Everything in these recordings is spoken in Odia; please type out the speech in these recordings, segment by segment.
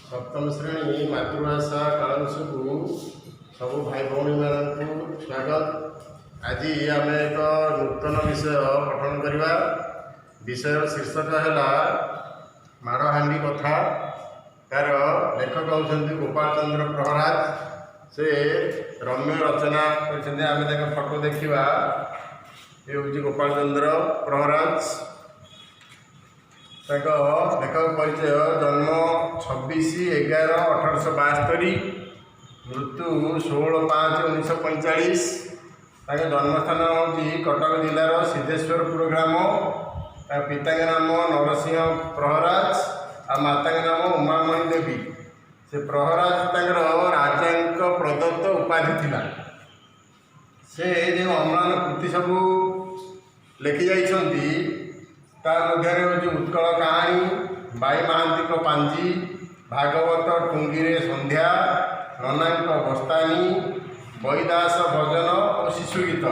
ସପ୍ତମ ଶ୍ରେଣୀ ମାତୃଭାଷା କାଳାଂଶକୁ ସବୁ ଭାଇ ଭଉଣୀମାନଙ୍କୁ ସ୍ୱାଗତ। ଆଜି ଆମେ ଏକ ନୂତନ ବିଷୟ ପଠନ କରିବା। ବିଷୟର ଶୀର୍ଷକ ହେଲା ମାଡ଼ହାଣ୍ଡି କଥା। ତାର ଲେଖକ ହେଉଛନ୍ତି ଗୋପାଳ ଚନ୍ଦ୍ର ପ୍ରହରାଜ। ସେ ରମ୍ୟ ରଚନା କରିଛନ୍ତି। ଆମେ ତାଙ୍କ ଫଟୋ ଦେଖିବା। ଏ ହେଉଛି ଗୋପାଳ ଚନ୍ଦ୍ର ପ୍ରହରାଜ। ତାଙ୍କ ଲେଖକ ପରିଚୟ: ଜନ୍ମ 26/11/1872, ମୃତ୍ୟୁ 16/5/1945। ତାଙ୍କ ଜନ୍ମସ୍ଥାନ ହେଉଛି କଟକ ଜିଲ୍ଲାର ସିଦ୍ଧେଶ୍ୱରପୁର ଗ୍ରାମ। ତାଙ୍କ ପିତାଙ୍କ ନାମ ନରସିଂହ ପ୍ରହରାଜ ଆଉ ମାତାଙ୍କ ନାମ ଉମାମଣି ଦେବୀ। ସେ ପ୍ରହରାଜ ତାଙ୍କର ରାଜାଙ୍କ ପ୍ରଦତ୍ତ ଉପାଧି ଥିଲା। ସେ ଯେଉଁ ଅମ୍ଳାନ କୃତି ସବୁ ଲେଖି ଯାଇଛନ୍ତି, ତା ମଧ୍ୟରେ ହେଉଛି ଉତ୍କଳ କାହାଣୀ, ବାଇ ମହାନ୍ତିଙ୍କ ପାଞ୍ଜି, ଭାଗବତ ଟୁଙ୍ଗିରେ ସନ୍ଧ୍ୟା, ନନାଙ୍କ ବସ୍ତାନି, ବୈଦାସ ଭଜନ ଓ ଶିଶୁ ଗୀତ।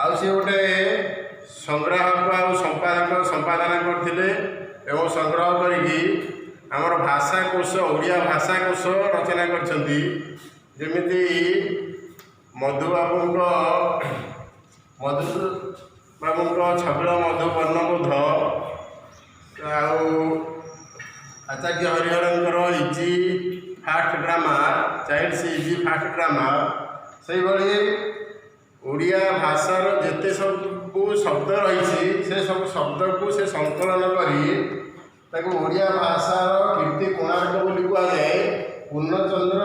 ଆଉ ସେ ଗୋଟେ ସଂଗ୍ରାହକ ଆଉ ସମ୍ପାଦକ, ସମ୍ପାଦନା କରିଥିଲେ ଏବଂ ସଂଗ୍ରହ କରିକି ଆମର ଭାଷାକୋଷ, ଓଡ଼ିଆ ଭାଷାକୋଷ ରଚନା କରିଛନ୍ତି। ଯେମିତି ମଧୁବାବୁଙ୍କ ଛବିଳ ମଧୁ ବର୍ଣ୍ଣବୋଧ ଆଉ ଆଚାର୍ଯ୍ୟ ହରିହରଙ୍କର Easy First Grammar, Child's Easy First Grammar, ସେଇଭଳି ଓଡ଼ିଆ ଭାଷାର ଯେତେ ସବୁ ଶବ୍ଦ ରହିଛି, ସେ ସବୁ ଶବ୍ଦକୁ ସେ ସଂକଳନ କରି ତାକୁ ଓଡ଼ିଆ ଭାଷାର କୀର୍ତ୍ତି କୋଣାର୍କ ବୋଲି କୁହାଯାଏ। ପୂର୍ଣ୍ଣଚନ୍ଦ୍ର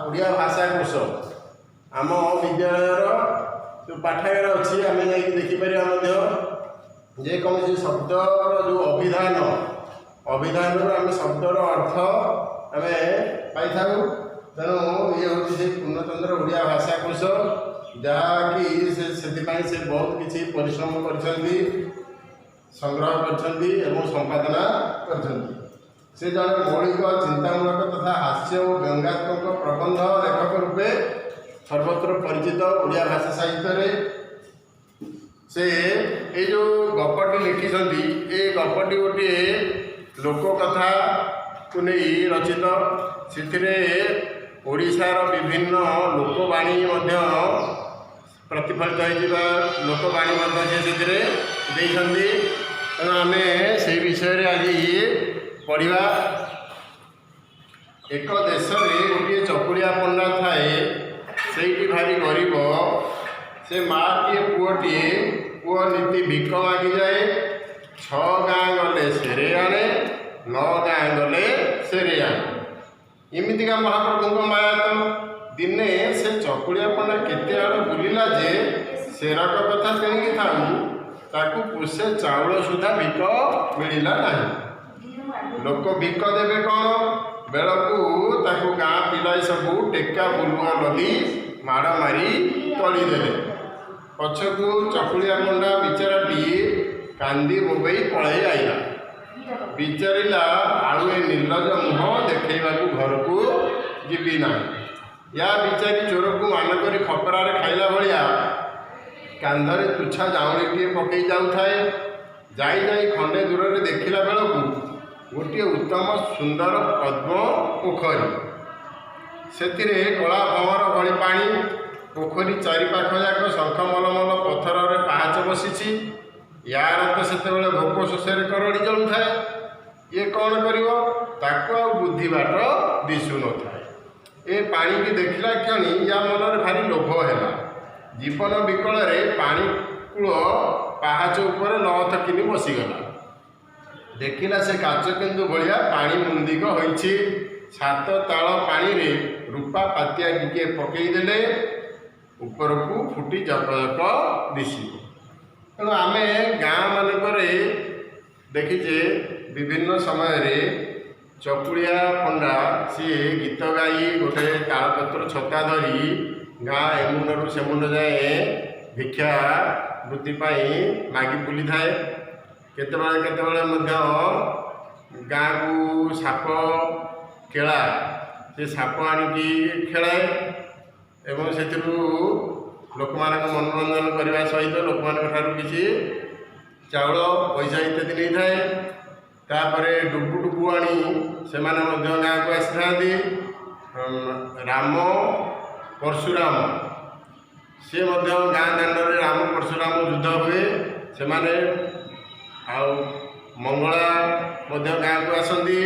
ଓଡ଼ିଆ ଭାଷା କୋଷ ଆମ ବିଦ୍ୟାଳୟର ଯେଉଁ ପାଠାଗାର ଅଛି, ଆମେ ଯାଇକି ଦେଖିପାରିବା ମଧ୍ୟ। ଯେକୌଣସି ଶବ୍ଦର ଯେଉଁ ଅଭିଧାନ, ଅଭିଧାନରୁ ଆମେ ଶବ୍ଦର ଅର୍ଥ ଆମେ ପାଇଥାଉ। ତେଣୁ ଇଏ ହେଉଛି ସେ ପୂର୍ଣ୍ଣଚନ୍ଦ୍ର ଓଡ଼ିଆ ଭାଷା କୋଷ, ଯାହାକି ସେ ସେଥିପାଇଁ ସେ ବହୁତ କିଛି ପରିଶ୍ରମ କରିଛନ୍ତି, ସଂଗ୍ରହ କରିଛନ୍ତି ଏବଂ ସମ୍ପାଦନା କରିଛନ୍ତି। ସେ ଜଣେ ମୌଳିକ, ଚିନ୍ତାମୂଳକ ତଥା ହାସ୍ୟ ଓ ବ୍ୟଙ୍ଗାତ୍ମକ ପ୍ରବନ୍ଧ ଲେଖକ ରୂପେ ସର୍ବତ୍ର ପରିଚିତ ଓଡ଼ିଆ ଭାଷା ସାହିତ୍ୟରେ। ସେ ଏଇ ଯେଉଁ ଗପଟି ଲେଖିଛନ୍ତି, ଏ ଗପଟି ଗୋଟିଏ ଲୋକକଥାକୁ ନେଇ ରଚିତ। ସେଥିରେ ଓଡ଼ିଶାର ବିଭିନ୍ନ ଲୋକବାଣୀ ମଧ୍ୟ ପ୍ରତିଫଳିତ ହୋଇଥିବା ଲୋକବାଣୀ ମଧ୍ୟ ସେ ସେଥିରେ ଦେଇଛନ୍ତି। ତେଣୁ ଆମେ ସେଇ ବିଷୟରେ ଆଜି ପଢ଼ିବା। ଏକ ଦେଶରେ ଗୋଟିଏ ଚକୁଳିଆ ପଣ୍ଡା ଥାଏ। ସେଇଟି ଭାରି ଗରିବ। ସେ ମାଆଟିଏ, ପୁଅଟିଏ। ପୁଅ ନିତି ଭିକ ମାଗିଯାଏ। ଛଅ ଗାଁ ଗଲେ ସେରେ ଆଣେ, ନଅ ଗାଁ ଗଲେ ସେରେ ଆଣେ। ଏମିତିକା ମହାପ୍ରଭୁଙ୍କ ମାୟା ତ, ଦିନେ ସେ ଚକୁଳିଆ ପଣ୍ଡା କେତେ ଆଡ଼େ ବୁଲିଲା ଯେ ସେରକ କଥା ତେଣିକି ଥାଉ, ତାକୁ ପୋଷେ ଚାଉଳ ସୁଦ୍ଧା ଭିକ ମିଳିଲା ନାହିଁ। ଲୋକ ଭିକ ଦେବେ କ'ଣ ବେଳକୁ ତାକୁ ଗାଁ ପିଲାଏ ସବୁ ଟେକା ବୁଲୁଆ ଲଦି ମାଡ଼ ମାରି ତଡ଼ିଦେଲେ। ପଛକୁ ଚକୁଳିଆ ପଣ୍ଡା ବିଚାରାଟି କାନ୍ଦି ବୋବେଇ ପଳେଇ ଆଇଲା। ବିଚାରିଲା, ଆଉ ଏ ନିର୍ଲଜ ମୁହଁ ଦେଖେଇବାକୁ ଘରକୁ ଯିବି ନାହିଁ। ୟା ବିଚାରି ଚୋରକୁ ମାନ କରି ଖପରାରେ ଖାଇଲା ଭଳିଆ କାନ୍ଧରେ ତୁଚ୍ଛା ଯାଉଁଳିଟିଏ ପକେଇ ଯାଉଥାଏ। ଯାଇ ଯାଇ ଖଣ୍ଡେ ଦୂରରେ ଦେଖିଲା ବେଳକୁ ଗୋଟିଏ ଉତ୍ତମ ସୁନ୍ଦର ପଦ୍ମ ପୋଖରୀ। ସେଥିରେ କଳା ଭଅଁର ଭଳି ପାଣି। ପୋଖରୀ ଚାରିପାଖ ଯାକ ଶଙ୍ଖ ମଲମଲ ପଥରରେ ପାହାଚ ବସିଛି। ୟାର ତ ସେତେବେଳେ ଭୋକ ଶୋଷରେ କରଡ଼ି ଜଳୁଥାଏ। ଇଏ କ'ଣ କରିବ, ତାକୁ ଆଉ ବୁଦ୍ଧି ବାଟ ଦିଶୁନଥାଏ। ଏ ପାଣିକି ଦେଖିଲା କ୍ଷଣି ୟା ମନରେ ଭାରି ଲୋଭ ହେଲା। ଜୀବନ ବିକଳରେ ପାଣି କୂଳ ପାହାଚ ଉପରେ ଲଥ କିନି ବସିଗଲା। ଦେଖିଲା, ସେ କାଚ କେନ୍ଦୁ ଭଳିଆ ପାଣି ମୁନ୍ଦିକ ହୋଇଛି। ସାତ ତାଳ ପାଣିରେ ରୂପା ପାତିଆ ଟିକିଏ ପକେଇଦେଲେ ଉପରକୁ ଫୁଟି ଜକ ଜକ ଦିଶିବ। ତେଣୁ ଆମେ ଗାଁ ମାନଙ୍କରେ ଦେଖିଛେ, ବିଭିନ୍ନ ସମୟରେ ଚକୁଳିଆ ପଣ୍ଡା ସିଏ ଗୀତ ଗାଇ ଗୋଟେ ତାଳପତ୍ର ଛତା ଧରି ଗାଁ ଏମୁଣ୍ଡରୁ ସେମୁଣ୍ଡ ଯାଏଁ ଭିକ୍ଷା ବୃତ୍ତି ପାଇଁ ମାଗି ବୁଲିଥାଏ। କେତେବେଳେ କେତେବେଳେ ମଧ୍ୟ ଗାଁକୁ ସାପ ଖେଳା, ସେ ସାପ ଆଣିକି ଖେଳାଏ ଏବଂ ସେଥିରୁ ଲୋକମାନଙ୍କ ମନୋରଞ୍ଜନ କରିବା ସହିତ ଲୋକମାନଙ୍କ ଠାରୁ କିଛି ଚାଉଳ, ପଇସା ଇତ୍ୟାଦି ନେଇଥାଏ। ତାପରେ ଡୁବୁ ଡୁବୁଆଣୀ ସେମାନେ ମଧ୍ୟ ଗାଁକୁ ଆସିଥାନ୍ତି। ରାମ ପରଶୁରାମ ସିଏ ମଧ୍ୟ ଗାଁ ଦାଣ୍ଡରେ ରାମ ପରଶୁରାମ ଯୁଦ୍ଧ ହୁଏ ସେମାନେ। ଆଉ ମଙ୍ଗଳା ମଧ୍ୟ ଗାଁକୁ ଆସନ୍ତି।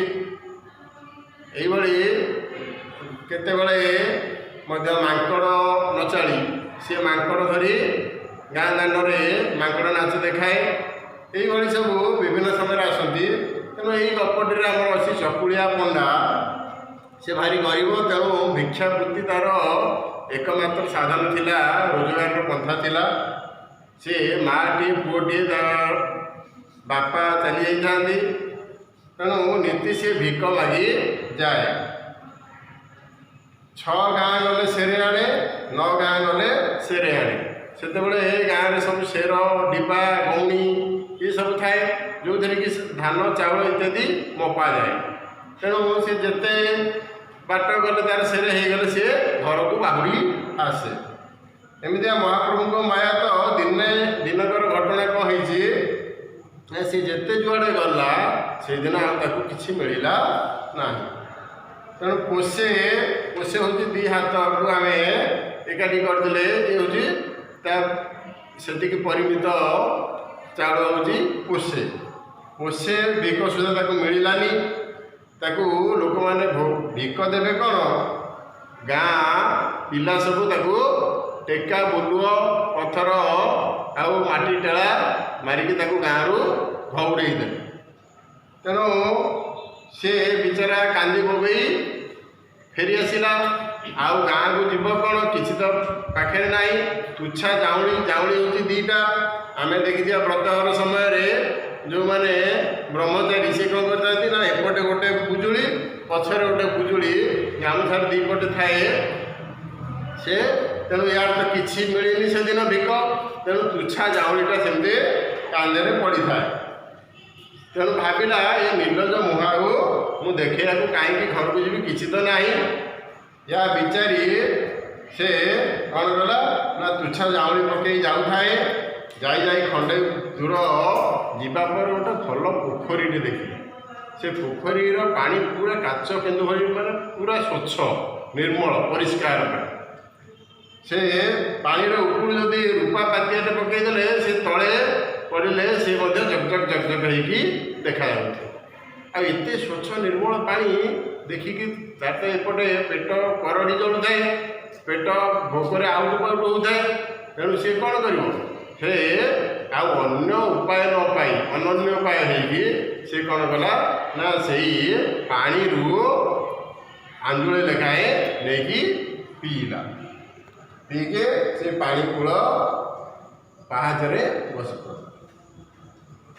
ଏଇଭଳି କେତେବେଳେ ମଧ୍ୟ ମାଙ୍କଡ଼ ନଚାଳି ସିଏ ମାଙ୍କଡ଼ ଧରି ଗାଁ ଦାଣ୍ଡରେ ମାଙ୍କଡ଼ ନାଚ ଦେଖାଏ। ଏଇଭଳି ସବୁ ବିଭିନ୍ନ ସମୟରେ ଆସନ୍ତି। ତେଣୁ ଏଇ ଗପଟିରେ ଆମର ଅଛି ଚକୁଳିଆ ପଣ୍ଡା, ସେ ଭାରି ଗରିବ, ତେଣୁ ଭିକ୍ଷାବୃତ୍ତି ତା'ର ଏକମାତ୍ର ସାଧନ ଥିଲା, ରୋଜଗାରର ପନ୍ଥା ଥିଲା। ସେ ମାଆଟିଏ ପୁଅଟିଏ, ତା ବାପା ଚାଲି ଯାଇଥାନ୍ତି, ତେଣୁ ନୀତି ସିଏ ଭିକ ମାଗି ଯାଏ। 6 ଗାଁ ଗଲେ ସେରେ ଆଣେ, 9 ଗାଁ ଗଲେ ସେରେ ଆଣେ। ସେତେବେଳେ ଏ ଗାଁରେ ସବୁ ସେର, ଡିବା, ଗଉଣୀ ଏସବୁ ଥାଏ, ଯେଉଁଥିରେ କି ଧାନ ଚାଉଳ ଇତ୍ୟାଦି ମପାଯାଏ। ତେଣୁ ସେ ଯେତେ ବାଟ ଗଲେ ତାର ସେରେ ହେଇଗଲେ ସିଏ ଘରକୁ ବାହୁଡ଼ି ଆସେ। ଏମିତିଆ ମହାପ୍ରଭୁଙ୍କ ମାୟା ତ ଦିନେ ଦିନକର ଘଟଣା କ'ଣ ହେଇଛି ନା, ସେ ଯେତେ ଯୁଆଡ଼େ ଗଲା ସେଇଦିନ ଆଉ ତାକୁ କିଛି ମିଳିଲା ନାହିଁ। ତେଣୁ ପୋଷେ, ପୋଷେ ହେଉଛି ଦୁଇ ହାତକୁ ଆମେ ଏକାଠି କରିଦେଲେ ଇଏ ହେଉଛି ତା ସେତିକି ପରିମିତ ଚାଉଳ ହେଉଛି ପୋଷେ। ପୋଷେ ଭିକ ସୁଦ୍ଧା ତାକୁ ମିଳିଲାନି। ତାକୁ ଲୋକମାନେ ଭିକ ଦେବେ କ'ଣ, ଗାଁ ପିଲା ସବୁ ତାକୁ ଟେକା, ବୁଲୁଅ, ପଥର ଆଉ ମାଟି ଟେଳା ମାରିକି ତାକୁ ଗାଁରୁ ଘଉଡ଼େଇ ଦେଲେ। ତେଣୁ ସେ ବିଚାରା କାନ୍ଦି ବୋବେଇ ଫେରି ଆସିଲା। ଆଉ ଗାଁକୁ ଯିବ କ'ଣ, କିଛି ତ ପାଖରେ ନାହିଁ। ତୁଚ୍ଛା ଯାଉଁଳି, ଯାଉଁଳି ହେଉଛି ଦୁଇଟା। ଆମେ ଦେଖିଥିବା ବ୍ରତଘର ସମୟରେ ଯେଉଁମାନେ ବ୍ରହ୍ମଚାରୀ ସେ କ'ଣ କରିଥାନ୍ତି ନା, ଏପଟେ ଗୋଟେ ବୁଜୁଳି, ପଛରେ ଗୋଟେ ବୁଜୁଳି, ଗାମୁଛାର ଦୁଇ ପଟେ ଥାଏ ସେ। ତେଣୁ ୟାର ତ କିଛି ମିଳିନି ସେଦିନ ଭିକ, ତେଣୁ ତୁଚ୍ଛା ଯାଉଁଳିଟା ସେମିତି କାନ୍ଧରେ ପଡ଼ିଥାଏ। ତେଣୁ ଭାବିଲା ଏ ନିର୍ଲଜ ମୁହଁ ଆଉ ମୁଁ ଦେଖେଇବାକୁ କାହିଁକି ଘରକୁ ଯିବି, କିଛି ତ ନାହିଁ। ୟା ବିଚାରି ସେ କ'ଣ କଲା ନା, ତୁଚ୍ଛା ଯାଉଁଳି ପକେଇ ଯାଉଥାଏ। ଯାଇ ଯାଇ ଖଣ୍ଡେ ଦୂର ଯିବା ପରେ ଗୋଟେ ଭଲ ପୋଖରୀଟେ ଦେଖିଲା। ସେ ପୋଖରୀର ପାଣି ପୁରା କାଚ କେନ୍ଦୁ ଭଳି, ମାନେ ପୁରା ସ୍ୱଚ୍ଛ, ନିର୍ମଳ, ପରିଷ୍କାର ପାଣି। ସେ ପାଣିର ଉପରୁ ଯଦି ରୂପା ପାତିଆଟେ ପକେଇଦେଲେ ସେ ତଳେ ପଡ଼ିଲେ ସେ ମଧ୍ୟ ଜକ୍ ଜକ୍ ଜକ୍ ଜକ୍ ହେଇକି ଦେଖାଯାଉଥିବ। ଆଉ ଏତେ ସ୍ୱଚ୍ଛ ନିର୍ମଳ ପାଣି ଦେଖିକି ତାର ତ ଏପଟେ ପେଟ କରଡ଼ି ଜଳୁଥାଏ, ପେଟ ଭୋକରେ ଆଉଟୁ ପାଉଟୁ ହେଉଥାଏ। ତେଣୁ ସିଏ କ'ଣ କରିବ, ସେ ଆଉ ଅନ୍ୟ ଉପାୟ ନ ପାଇ, ଅନନ୍ୟ ଉପାୟ ହେଇକି ସେ କ'ଣ କଲା ନା, ସେଇ ପାଣିରୁ ଆଞ୍ଜୁଳି ଲେଖାଏଁ ନେଇକି ପିଇଲା। ପିଇକି ସେ ପାଣି କୂଳ ପାହାଚରେ ବସି ପଡ଼ିଲା।